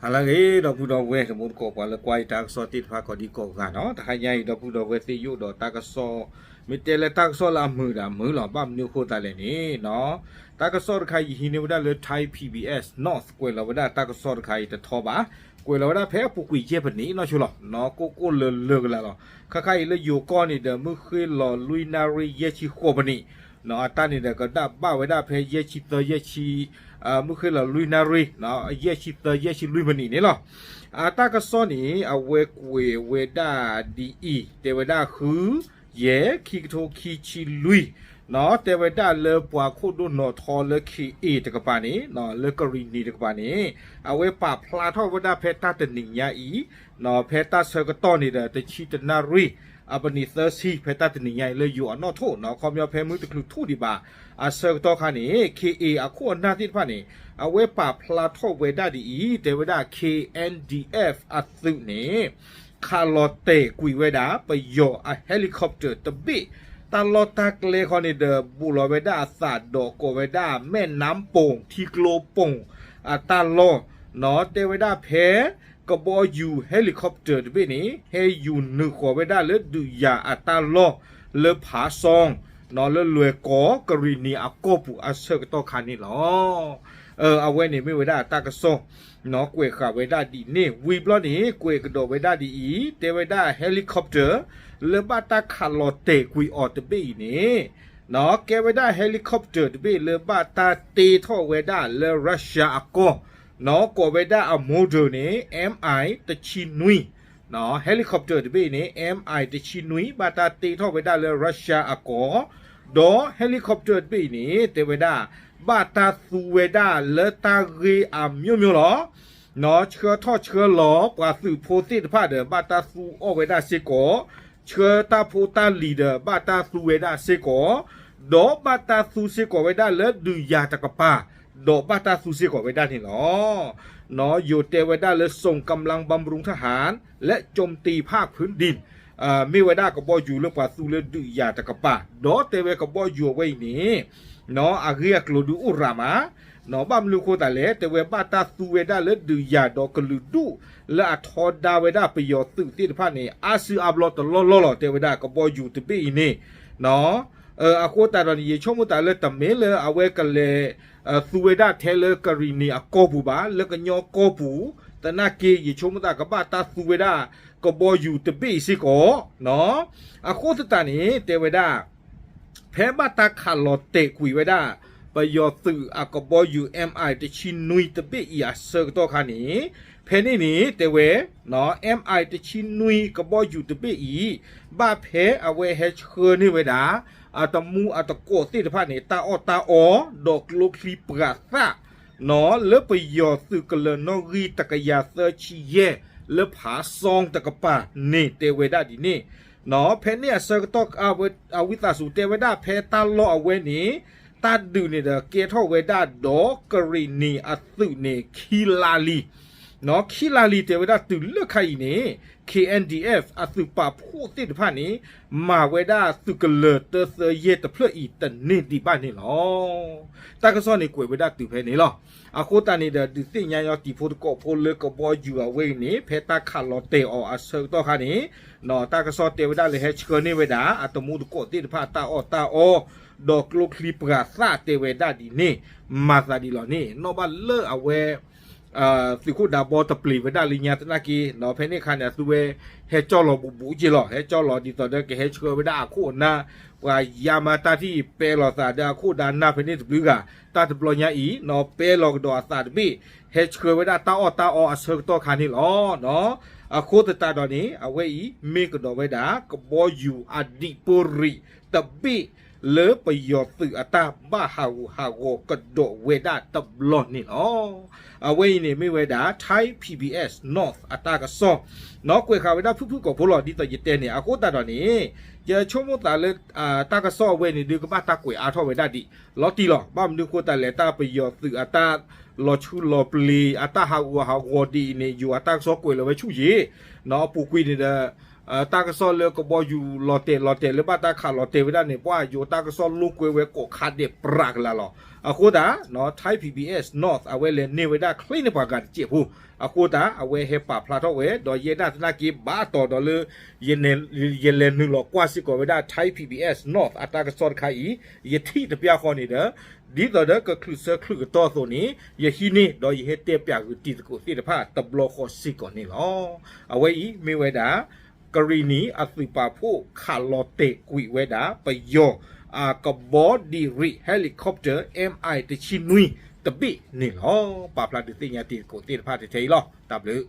အလၢဂ့ၤ ဒီပုၢ်ဒီဝဲၢ်တံၤသကိး ပှၤလၢကွၢ်ယတၢ်ကစီၣ်သ့ၣ်တဖၣ်ကိးဒံကိးဂၤနီၤ, တဟါညါအံၤ ဒီပုၢ်ဒီဝဲၢ်သ့ၣ်ယိၣ်ဒီးတၢ်ကစီၣ်, မ့ၢ်တဲလၢတၢ်ကစီၣ်လၢအမုာ်ဒီးအမုာ်လီၤ. ဘၣ်မနုၤအဃိသတးလဲၣ်န့ၣ်နီၤ, တၢ်ကစီၣ်တခါအံၤ ယဟံးန့ၢ်ဝဲဒၣ်လၢ Thai PBS North ကွဲးလီၤဝဲဒၣ်တၢ်ကစီၣ်တခါအံၤတထီဘၣ်, ကွဲးလီၤဝဲဒၣ်ဖဲအပူၤကွံာ်ယဲၢ်ပနံးနီၢ်ဆိလီၤ, ကိၢ်ကိၢ်လၢၤလၢၤကလာ်လီၤ. ခါခါအံၤလၢယိၤကီၢ်န့ၣ်ဒီး မုၢ်ဃ့ၢ်လီၤလွံၢ်နၣ်ရံၣ်ယဲၢ်ဆံဃိးပနံး နီၤ, အတၢ်န့ၣ်ဒီးကဒၣ်ဘၣ်ဝဲဒၣ်ဖဲယဲၢ်ဆံသၢယဲၢ်ဆံ, မုၢ်ဃ့ၢ်လီၤလွံၢ်နၣ်ရံၣ် ယဲၢ်ဆံသၢ ယဲၢ်ဆံလွံၢ်မံးနံးန့ၣ်လီၤ. အတၢ်ကစီၣ်န့ၣ် အဝဲကွဲးဝဲဒၣ်ဒ်အံၤ, တဲဝဲဒၣ်ဃု ယဲၢ် ခံကထိခံဆံလွံၢ်နီၤ, တဲဝဲဒၣ်လၢပှၤခိၣ်ဒိၣ်နီၤထီလၢ ခ့ၣ်အ့ၣ် တကပၤန့ၣ်, လၢကရံၣ်နံၤတကပၤန့ၣ်, အဝဲပာ်ဖျါထီၣ်ဝဲဒၣ်ဖဲတၢ်တနံၤညါအံၤ ဖဲတၢ်ဆၢကတီၢ်န့ၣ်ဒီး တဆံတနၣ်ရံၣ် အပနံးသၢဆံ ဖဲတၢ်တနံၤညါအံၤလၢယိၤအနီၣ်ထိၣ်နီၤ, ခီပညီဖဲမုၢ်တချုးထူၣ်ဒံးဘၣ် အဆၢကတီၢ်ခါန့ၣ် ခ့ၣ်အ့ၣ် အခိၣ်အနၢ်သ့ၣ်တဖၣ်န့ၣ် အဝဲပာ်ဖျါထီၣ်ဝဲဒၣ်ဒ်အံၤ, တဲဝဲဒၣ် K N D F အသုးန့ၣ် ခးလီၤတဲာ်ကွံာ်ဝဲဒၣ် ပယီၤအ helicopter တဘ့ၣ်, တၢ်လီၢ်တၢ်ကျဲခီန့ၣ်ဒီး ဘူးလီၤဝဲဒၣ်အသးဒီးကိးဝဲဒၣ် မဲၣ်နါပိၢ် ထံကျိပိၢ် အတၢ်လီၢ်နီၤ, တဲဝဲဒၣ်ဖဲ ကဘီယူၤ helicopter တဘ့ၣ်န့ၣ် ဟဲယူၤနုာ်ဃီၤဝဲဒၣ်လၢဒုးယၤအတၢ်လီၢ် လၢဖးစီ နီၤ, လၢလွဲၢ်ကီၢ် ကရံၣ်နံၤအကီၢ်ပူၤအဆၢကတီၢ်ခါန့ၣ်လီၤ. အဝဲန့ၣ်မ့ၢ်ဝဲဒၣ်တၢ်ကစီၣ်နီၤ, ကွဲးဃာ်ဝဲဒၣ်ဒ်န့ၣ်, ဝံၤဘျီန့ၣ် ကွဲးကဒီးဝဲဒၣ်ဒ်အံၤ, တဲဝဲဒၣ် helicopter လၢဘၣ်တၢ်ခးလီၤတဲာ်ကွံာ်အီၤတဘ့ၣ်အံၤန့ၣ်နီၤ, ကဲဝဲဒၣ် helicopter တဘ့ၣ်လၢဘၣ်တၢ်တ့ထီၣ်ဝဲဒၣ်လၢ Russia အကီၢ်နီၤ, ကိးဝဲဒၣ်အ model န့ၣ် M I တဆံနွံ helicopter တဘ့ၣ်အံၤန့ၣ် M I တဆံနွံ ဘၣ်တၢ်တ့ထီၣ်ဝဲဒၣ်လၢ Russia အကီၢ်, ဒီး helicopter တဘ့ၣ်အံၤန့ၣ် တဲဝဲဒၣ် ဘၣ်တၢ်သူဝဲဒၣ်လၢတၢ်ဂ့ၢ်အမျိုးမျိုးလီၤ. နီၤ, ဆှၢထီၣ်ဆှၢလီၤပှၤသုးဖိသ့ၣ်တဖၣ်ဒီး ဘၣ်တၢ်သူအီၣ်ဝဲဒၣ်စ့ၢ်ကီး, ဆှၢတၢ်ဖိတၢ်လံၤဒီး ဘၣ်တၢ်သူဝဲဒၣ်စ့ၢ်ကီး, ဒီးဘၣ်တၢ်သူစ့ၢ်ကီးဝဲဒၣ်လၢဒုးယၤတကပၤ, ဒီးဘၣ်တၢ်သူစ့ၢ်ကီးဝဲဒၣ်န့ၣ်လီၤ. နီၤ, ယိၤတဲဝဲဒၣ်လၢ ส่งกำลังบำรุงทหาร และโจมตีภาคพื้นดิน မ့ၢ်ဝဲဒၣ်ကဘီယူၤလၢပှၤသူလၢဒုးယၤတကပၤ, ဒီးတဲဝဲကဘီယူၤအဝဲအံၤန့ၣ် နီၤ, အဂ့ၢ်အကျိၤဒုးအိၣ်ရၤမး, နီၤ, ဘၣ်မနုၤအဃိသတးလဲၣ်, တဲဝဲဘၣ်တၢ်သူဝဲဒၣ်လၢဒုးယၤဒီးကလုာ်ဒူၣ် လၢအထီဒါဝဲဒၣ်ပယီၤသုးသ့ၣ်တဖၣ်န့ၣ် အါစုအါဘျီတလီၢ်လီၢ်လီၤ, တဲဝဲဒၣ်ကဘီယူၤတဘ့ၣ်အံၤန့ၣ်, နီၤ, အဃိသတးဒီးန့ၣ် ယဆိကမိၣ်သးလၢတမ့ၢ်လၢအဝဲကလဲၤ သူဝဲဒၣ်ထဲလၢကရံၣ်နံၤအကီၢ်ပူၤဘၣ်, လၢကညီကီၢ်ပူၤ, သနာ်က့ ယဆိကမိၣ်သးကဘၣ်တၢ်သူဝဲဒၣ်ကဘီယူၤတဘ့ၣ်အံၤစ့ၢ်ကီး, နီၤ, အဃိသတးန့ၣ် တဲဝဲဒၣ် ဖဲဘၣ်တၢ်ခးလီၤတဲာ်ကွံာ်ဝဲဒၣ် ပယီၤသုးအကဘီယူၤ M I တဆံနွံတဘ့ၣ်အံၤအဆၢကတီၢ်ခါန့ၣ်, ဖဲန့ၣ်န့ၣ် တဲဝဲ နီၤ, M I တဆံနွံကဘီယူၤတဘ့ၣ်အံၤ ဘၣ်ဖဲအဝဲဟဲဆှၢန့ၢ်ဝဲဒၣ် အတမူအတကိးသ့ၣ်တဖၣ်န့ၣ် တၢ်အီၣ်တၢ်အီ ဒီးကျိချံပှၤသၣ် နီၤ, လၢပယီၤသုးကလၢၤနီၣ်ဂံၢ်တကယၤသၢဆံယဲၢ် လၢဖးစီတကပၤန့ၣ် တဲဝဲဒၣ်ဒ်န့ၣ်, နီၤ, ဖဲန့ၣ်အဆၢကတီၢ် အဝံသးစူၤ တဲဝဲဒၣ်ဖဲတၢ်လီၢ်အဝဲန့ၣ် တၢ်ဒုးန့ၣ်ဒီးကဲထီၣ်ဝဲဒၣ်ဒီးကရံၣ်နံၤအသုးန့ၣ် ခံလါလံ နီၤ, ခံလါလံ တဲဝဲဒၣ်တုၤလၢခါအံၤန့ၣ် K N D F အသုးပာ်ဖှိၣ်သ့ၣ်တဖၣ်န့ၣ် မၤဝဲဒၣ်သုးကလၢၤတၢသၢယဲၢ်တဖျၢၣ်အံၤတန့ၢ်ဒံးဘၣ်န့ၣ်လီၤ. တၢ်ကစီၣ်န့ၣ်ကွဲးဝဲဒၣ်တုၤဖဲန့ၣ်လီၤ. အဃိသတးန့ၣ်ဒီး ဒုးသ့ၣ်ညါညီတံၤဖိသကိးဖိလၢကဘီယူၤအဝဲအံၤန့ၣ် ဖဲတၢ်ခးလီၤတဲာ်အီၤအဆၢကတီၢ်ခါန့ၣ် တၢ်ကစီၣ်တဲဝဲဒၣ်လၢဟဲဆှၢန့ၢ်ဝဲဒၣ် အတမူတကိးသ့ၣ်တဖၣ်တၢ်အီၣ်တၢ်အီ ဒီးကျိချံပှၤသၣ်တဲဝဲဒၣ်ဒ်န့ၣ် မၤသးဒ်လီၤန့ၣ် နီၣ်ဘၣ်လၢအဝဲ သုးခိၣ်ဒးဘီတပျံၤဝဲဒၣ်လၢညါသနာ်က့ နီၤ ဖဲန့ၣ်အခါန့ၣ် အသုဝဲဟဲကၠီၣ်လီၤဘူးဘူးက့လီၤ. ဟဲကၠီၣ်လီၤဒ်သိးဒီးကဟဲဆှၢဝဲဒၣ်အခိၣ်အနၢ် ပှၤယါမါတၢ်ထံၣ်ပဲလီၤသးဒီးအခိၣ်ဒီးနၢ်ဖဲန့ၣ်တဘျုးဂၤ တၢ်တဘျီညါအံၤ နီၤ ပဲလီၤကဒီးအသးတဘ့ၣ် ဟဲဆှၢဝဲဒၣ်တၢ်အီၣ်တၢ်အီအဆၢကတီၢ်ခါန့ၣ်လီၤ. အဃိသတးဒီးန့ၣ် အဝဲအံၤ မ့ၢ်ကဒီးဝဲဒၣ် ကဘီယူၤအဒံးပရံးတဘ့ၣ် လၢပယီၤသုးအတၢ်ဘၣ်ဟးဂူာ်ဟးဂီၤကဒီးဝဲဒၣ်တဘျီန့ၣ်လီၤ. အဝဲအံၤန့ၣ်မ့ၢ်ဝဲဒၣ် Thai PBS North အတၢ်ကစီၣ် နီၤ ကွဲးဃာ်ဝဲဒၣ်ဖုၣ်ဖုၣ်ကိာ်ဖိလီၤ ဒ်သိးယတဲန့ၣ် အဃိသတးဒီးန့ၣ် ယဆိကမိၣ်သးလၢ တၢ်ကစီၣ်အဝဲန့ၣ်ဒုးကဘၣ်တၢ်ကွဲးအါထီၣ်ဝဲဒၣ်ဒံး လီၤတံၢ်လီၤ. ဘၣ်မနုၤအဃိသတးလဲၣ် တၢ်ပယီၤသုးအတၢ်လီၤဆူလီၤပျံၤ အတၢ်ဟးဂူာ်ဟးဂီၤဒ်အံၤန့ၣ် ယိၤအတၢ်ကစီၣ်ကွဲးလီၤဝဲဆူၣ်ယံၤ နီၤ အပူၤကွံာ်န့ၣ်ဒီး တၢ်ကစီၣ်လၢကဘီယူၤလီၤတဲာ်လီၤတဲာ်လၢဘၣ်တၢ်ခးလီၤတဲာ်ဝဲဒၣ်န့ၣ် ပှၤယိၤတၢ်ကစီၣ်လိာ်ကွဲဝဲကိးခါဒဲးပြးကလာ်လီၤ. အဃိသတး Thai P B S North အဝဲလဲၤန့ၢ်ဝဲဒၣ်ချ့န့ၢ်ပှၤဂၤတစဲးဖိ, အဃိသတး အဝဲဟဲပာ်ဖျါထီၣ်ဝဲ ဒီးယဲဒၣ်သနာ်က့ဘၣ်တီၤဒီးလၢ ယလဲၤနုာ်လီၤကွၢ်စ့ၢ်ကီးဝဲဒၣ် Thai P B S North အတၢ်ကစီၣ်တခါအံၤ, ယထံၣ်တပျၢ်ဃီန့ၣ်ဒီး ဒ်သိးဒီးကချုးဆၢချုးကတီၢ်အသိးန့ၣ် ယဟံးန့ၢ်ဒီးယဟဲတဲပၠးဂုာ်တံၤသကိးသ့ၣ်တဖၣ်တဘျီဃီစ့ၢ်ကီးန့ၣ်လီၤ. အဝဲအံၤမ့ၢ်ဝဲဒၣ် ကရံၣ်နံၣ်အသုးပာ်ဖှိၣ်ခးလီၤတဲာ်ကွံာ်ဝဲဒၣ် ပယီၤအကဘီဒံရံၣ် helicopter M I တဆံနွံတဘ့ၣ်န့ၣ်လီၤ. ပာ်ဖျါဒုးသ့ၣ်ညါတံၤသကိးသ့ၣ်တဖၣ်ထဲအံၤလီၤ. တၢ်ဘျုး